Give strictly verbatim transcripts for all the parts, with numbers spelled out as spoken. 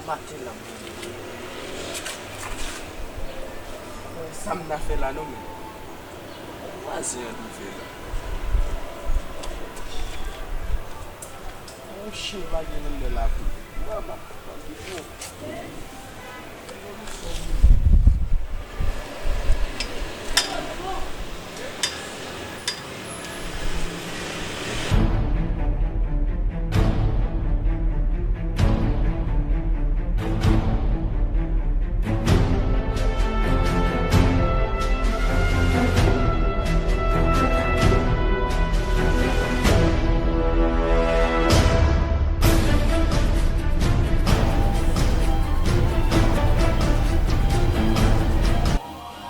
Maten la m vini. Sa m ta fè la non, men. Vwazen an rive la. Yon chen pa gen nan men la pou li. Mama, mama.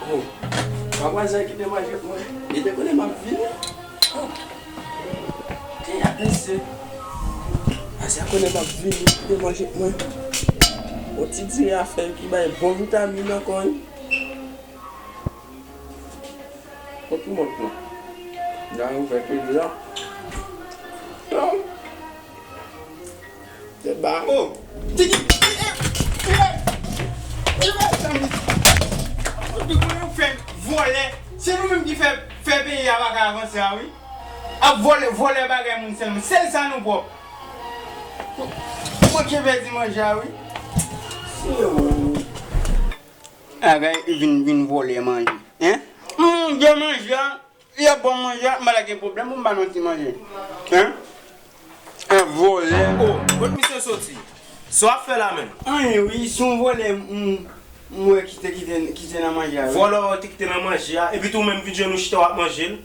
Oh, papa sa kite manje pou mwen. Li te konnen m ap vini. Oh. Te ap mesye. Asa konnen m ap vini, kite manje pou mwen. Yon ti diri a fèy ki bay bon vitamin ankò, wi. Kot pou mòt lan? Nan ouvè peyi a. Non. Se ba. Oh! Tiki! Tiki! Tiki! Tiki! Tiki! Mwen fè vòlè. Se nou menm ki fè, fè peyi a pa ka avanse a, wi. Ap vòlè, vòlè bagay moun sèlman. Sèl sa nou pwòp. Mwen ki pèdi manje a, wi. Se ou. Agay vin, vin vòlè manje. Hein? Manje, manje a. Li ap ban m manje a, m pa ta gen pwoblèm pou m ba nou ti manje. Hein? An vòlè. Oh, kot misye soti? Sa w ap fè la menm? Anyen wi, se yon vòlè m, m wè ki te, ki te, ki te nan manje a, wi. Vòlè w te kite nan manje a, epi tou menm vin jwenn ou chita w ap manje l.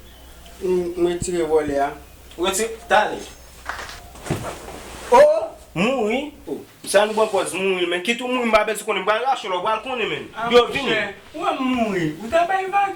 M, m retire vòlè a. Retire, talè. Oh! Mouri. Oh. Sa nou pran pòz mouri, men kit ou mouri, m pa bezwen konnen, m pral rache w la, ou pral konnen, men. Ah, yo vini. Monchè, ou wè m mouri, ou ta bay vag.